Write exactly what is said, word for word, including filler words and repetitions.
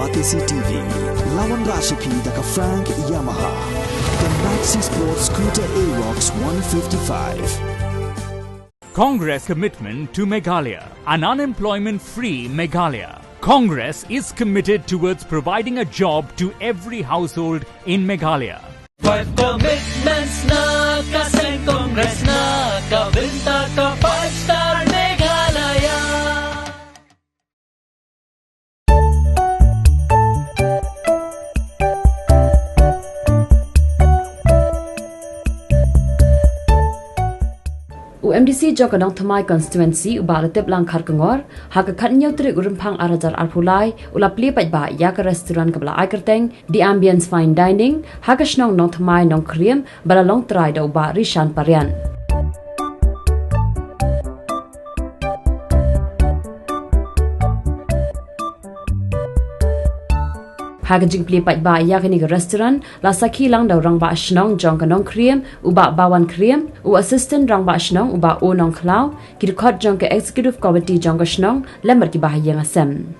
Batesi T V, la wanrah sha phi da ka Frank Yamaha, the Maxi Sport Scooter Aerox one fifty-five. Congress commitment to Meghalaya, an unemployment-free Meghalaya. Congress is committed towards providing a job to every household in Meghalaya. Five commitments na ka seng Congress na ka bynta ka five star Meghalaya. U M D C jong ka Nongthymmai Constituency, u Bah Latiplang Kharkongor, ha ka khathynñiew tarik u Rymphang ar hajar arphew lai, u la plie paidbah ïa ka restaurant kaba la ai kyrteng The Ambience Fine Dining ha ka shnong Nongthymmai Nongkhriem, ba la long trai da u Bah Rishan Parian. Ha ka jingplie paidbah ïa kane ka restaurant, la sakhi lang da u Rangbah Shnong jong ka Nongkhriem, u Bah Bawan Khriem, u Assistant Rangbah Shnong, u Bah O Nongkhlaw, ki dkhot jong ka Executive Committee jong ka shnong, lem bad ki bahaïing hasem.